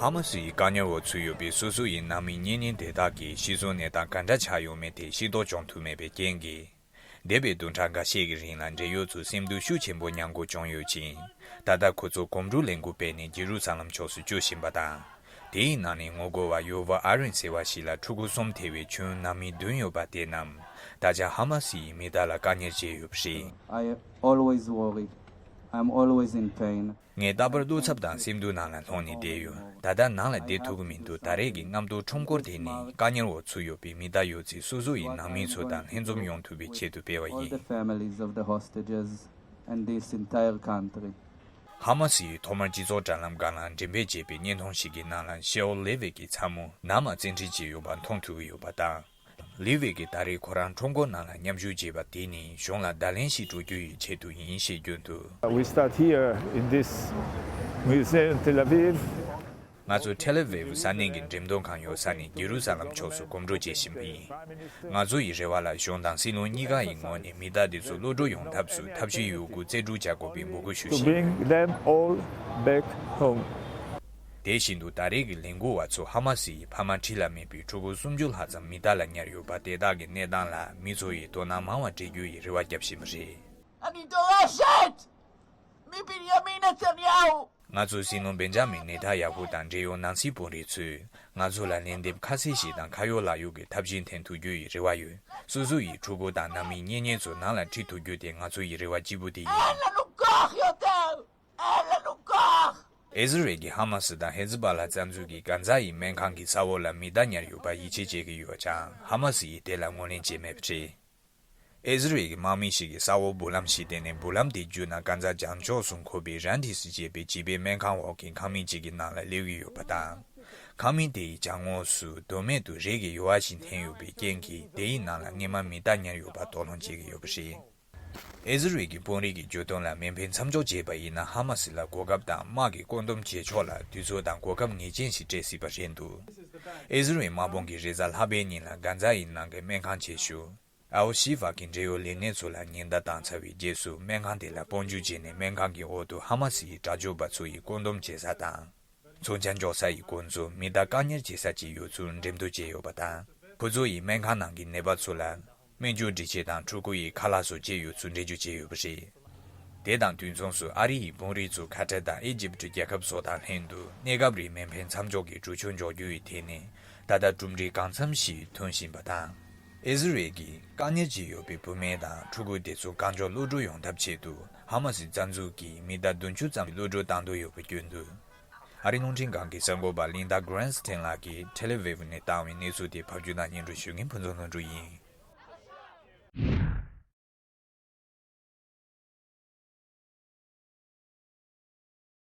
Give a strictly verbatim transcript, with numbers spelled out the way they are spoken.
ཧ་མ་སི་ཡི་བཀག་ཉར་འོག་ཚུད་ཡོད་པའི་སོ་སོ་ཡི་ནང་མི་གཉེན་ཉེ་དེ་དག་གིས་ཤི་གསོན་གནས་སྟངས་ག་འདྲ་ཆགས་ཡོད་མེད་དེ་ཤེས་རྟོགས་བྱུང་ཐུབ་མེད་པའི་རྐྱེན་གྱིས། འདས་པའི་བདུན་ཕྲག་འགའ་ཤས་ཀྱི་རིང་ལ་འབྲེལ་ཡོད་ཚོ་སེམས་སྡུག་ཤུགས་ཆེན་པོ་མྱངས་དགོས་བྱུང་ཡོད་ཅིང་། ད་ལྟ་ཁོ་ཚོ་གོམ་བགྲོད་ལས་འགུལ་སྤེལ་ནས་ཇེ་རུ་ས་ལམ་ཕྱོགས་སུ་བསྐྱོད་བཞིན་པ་དང་། དེའི་ནང་ནས་ངོ་རྒོལ་བ་ཡོ་ཝ་ཨ་རིན་ཟེར་བ་ཞིག་ལ་ཕྲུ་གུ་གསུམ་ཐེ་བའི་ཆུང་ནང་མི་བདུན་ཡོད་པ་དེ་རྣམས་ད་ཆ་ཧ་མ་སི་ཡིས་མི་དག་ལ་བཀག་ཉར་བྱས་ཡོད་པ་རེད། I always worry. I'm always in pain. ངས་རྟག་པར་བློ་འཚབ་དང་སེམས་སྡུག་ནང་ལ་ལྷུང་ནས་བསྡད་ཡོད། ད་ལྟ་ནང་ལ་བསྡད་ཐུབ་ཀྱི་མི་འདུག་ད་རེས་ཀྱི་རྔམ་སྟོན་ཁྲོམ་སྐོར་དེ་ནི་བཀག་ཉར་འོག་ཚུད་ཡོད་པའི་མི་དག་ཡོད་ཚད་སོ་སོ་ཡི་ནང་མི་ཚོ་དང་ལྷན་འཛོམས་ཡོང་ཐུབ་པའི་ཆེད་དུ་སྤེལ་བ་ཡིན། All the families of the hostages and this entire country. ཧ་མ་སི་ཡིས་ཐོག་མར་སྤྱི་ཚོགས་དྲ་ལམ་སྒང་ལ་འགྲེམས་སྤེལ་བྱས་པའི་བརྙན་ཐུང་ཞིག་གི་ནང་ལ་ཤེའོ་ལེ་ཝི་གི་ཚ་མོ་ནམ་ཡང་བཙན་ཁྲིད་བྱས་ཡོད་པ་མཐོང་ཐུབ་ཀྱི་ཡོད་པ་དང་། ལེ་ཝི་གིས་ད་རེས་ཁོ་རང་ཁྲོམ་སྐོར་ནང་ལ་མཉམ་ཞུགས་བྱས་པ་དེ་ནི་གཞུང་ལ་བརྡ་ལན་ཞིག་སྤྲོད་རྒྱུ་ཡི་ཆེད་དུ་ཡིན་ཞེས་བརྗོད་འདུག We start here in this museum in Tel Aviv. ང་ཚོ་ཐེལ་ཨ་ཝིབ་ས་གནས་ཀྱི་འགྲེམས་སྟོན་ཁང་ཡོད་ས་ནས་ཇེ་རུ་ས་ལམ་ཕྱོགས་སུ་གོམ་བགྲོད་བྱེད་བཞིན་པ་ཡིན། ང་ཚོ་ཡི་རེ་བ་ལ་གཞུང་དང་སྲིད་བློན་གཉིས་ཀ་ཡི་ངོས་ནས་མི་དག་དེ་ཚོ་གློད་བཀྲོལ་ཡོང་ཐབས་སུ་ཐབས་ཤེས་ཡོད་རྒུ་རྩལ་སྤྲུགས་བྱ་དགོས་པའི་འབོད་སྐུལ་ཞུ To བཞིན། Bring them all back home. དེ་བཞིན་དུ་ད་རེས་ཀྱི་ལས་འགུལ་བ་ཚོ་ཧ་མ་སི་ཡིས་ཕ་མ་འཁྲིས་ལ་མེད་པའི་ཕྲུ་གུ་སུམ་ཅུ་ལྷག་ཙམ་མི་དག་ལ་ཉར་ཡོད་པ་དེ་དག་གི་གནས་སྟངས་ལ་མི་ཚོ་ཡིས་དོ་སྣང་མང་བ་སྤྲད་རྒྱུ་ཡི་རེ་བ་བརྒྱབ་བཞིན་པ་རེད། אני דורשת מבנימין נתניהו. ང་ཚོས་སྲིད་བློན་བེན་ཇ་མིན་ནེ་ཐན་ཡ་ཧུ་དང་འབྲེལ་ཡོད་ནང་སྲིད་དཔོན་རིགས་ཚོས་ང་ཚོ་ལ་ལན་འདེབས་ཁ་གསལ་ཞིག་དང་ཁ་ཡོད་ལག་ཡོད་ཀྱི་ཐབས་ཤེས་འཐེན་ཐུབ་རྒྱུ་ཡི་རེ་བ་ཡོད། སོ་སོ་ཡི་ཕྲུ་གུ་དང་ནང་མི་གཉེན་ཉེ་ཚོ་ནང་ལ་ཁྲིད་ཐུབ་རྒྱུ་དེ་ང་ཚོ་ཡི་རེ་བ་གཅིག་པུ་དེ་ཡིན། אין לנו כוח יותר! אין לנו כוח! ཨི་ཟི་རལ་གྱི་ཧ་མ་སི་དང་ཧེ་ཛི་བ་ལ་རྩ་འཛུགས་ཀྱི་གྷན་ཛ་ཡི་སྨན་ཁང་གི་ས་འོག་ལ་མི་དག་ཉར་ཡོད་པར་ཡིད་ཆེས་བྱེད་ཀྱི་ཡོད་ཀྱང་ཧ་མ་སི་ཡིས་དེ་ལ་ངོས་ལེན་བྱས་མེད་པ་རེད། ཨི་ཟི་རལ་གྱི་དམག་མི་ཞིག་གིས་ས་འོག་འབུར་ལམ་ཞིག་བཏིང་ནས་འབུར་ལམ་དེའི་བརྒྱུད་ནས་གྷན་ཛ་བྱང་ཕྱོགས་སུ་འཁོད་པའི་རན་ཏིས་ཞེས་པའི་བྱིས་པའི་སྨན་ཁང་འོག་གི་ཁང་མིག་ཅིག་གི་ནང་ལ་སླེབས་ཀྱི་ཡོད་པ་དང་། ཁང་མིག་དེ་ཡི་གྱང་ངོས་སུ་དོན་མེད་དུ་རས་ཀྱི་ཡུར་བ་ཞིག་འཐེན་ཡོད་པའི་རྐྱེན་གྱིས་དེ་ཡི་ནང་ལ་སྔས་མ་མི་དག་ཉར་ཡོད་པ་དོགས་སློང་བྱེད་ཀྱི་ཡོད་པ་རེད། ཨི་ཟི་རལ་གྱི་དཔོན་རིགས་ཀྱི་བརྗོད་དོན་ལ་མེ་འཕེན་མཚམས་འཇོག་བྱས་པ་ཡིན་ན་ཧ་མ་སི་ལ་གོ་སྐབས་དང་དམག་གི་བཀོད་འདོམས་བྱེད་ཕྱོགས་ལ་དུས་ཚོད་དང་གོ་སྐབས་ངེས་ཅན་ཞིག་སྤྲད་སྲིད་པ་རེད་འདུག་ཨི་ཟི་རལ་དམག་དཔུང་གིས་རེས་གཟའ་ལྷག་པའི་ཉིན་ལ་གྷན་ཛ་ཡི་ནང་གི་སྨན་ཁང་བྱེད་ཤུལ། ཨལ་ཤི་ཧྥ་གི་འབྲེལ་ཡོད་ལས་སྣེ་ཚོ་ལ་ཉེན་བརྡ་བཏང་ཚར་བའི་རྗེས་སུ་སྨན་ཁང་དེ་ལ་དཔུང་འཇུག་བྱས་ནས་སྨན་ཁང་གི་འོག་ཏུ་ཧ་མ་སི་ཡི་དྲག་སྤྱོད་པ་ཚོ་ཡི་བཀོད་འདོམས་བྱེད་ས་དང་། མཚོན་ཆ་འཇོག་ས་ཡི་ཁོང་ཚོ་མི་དག་བཀག་ཉར་བྱེད་ས་ཅིག་ཡོད་ཚུལ་འགྲེམས་སྟོན་བྱས་ཡོད་པ་དང་། ཁོ་ཚོ་ཡིས་སྨན་ཁང་ནང་གི་ནད་པ་ཚོ་ལ་སྨན་བཅོས་སྒྲིག་ཆས་དང་ཕྲུ་གུ་ཡི་ཁ་ལག་སོགས་སྤྱད་ཡོད་ཚུལ་འགྲེལ་བརྗོད་བྱས་ཡོད་པ་རེད། དེ་དང་དུས་མཚུངས་སུ་ཨ་རི་ཡི་དཔོན་རིགས་ཚོ་ཁ་ཏར་དང་ཨི་ཇིབ་རྒྱལ་ཁབ་སོགས་དང་ལྷན་དུ་གནས་སྐབས་རིང་མེ་འཕེན་མཚམས་འཇོག་གི་གྲོས་ཆོད་འཇོག་རྒྱུ་ཡི་ཐད་ནས་ད་ལྟ་གྲུབ་འབྲས་གང་འཚམ་ཞིག་ཐོན་བཞིན་པ་དང་། ཨི་ཟི་རལ་གྱིས་བཀག་ཉར་བྱས་ཡོད་པའི་བུད་མེད་དང་ཕྲུ་གུ་དེ་ཚོ་གང་མགྱོགས་གློད་བཀྲོལ་ཡོང་ཐབས་ཆེད་དུ་ཧ་མ་སི་རྩ་འཛུགས་ཀྱིས་མི་དག་བདུན་ཅུ་ཙམ་གློད་བཀྲོལ་བཏང་འདོད་ཡོད་པ་བརྗོད་འདུག་ཨ་རིའི་རླུང་འཕྲིན་ཁང་གི་གསར་འགོད་པ་ལིན་ཌ་གྷི་རེན་སི་ཐེན་ལགས་ཀྱིས་ཐེལ་ཨ་ཝིབ་ནས་བཏང་བའི་གནས་ཚུལ་དེ་ཕབ་སྒྱུར་དང་སྙན་སྒྲོན་ཞུ་མཁན་ཕུན་ཚོགས་ལྷུན་གྲུབ་ཡིན།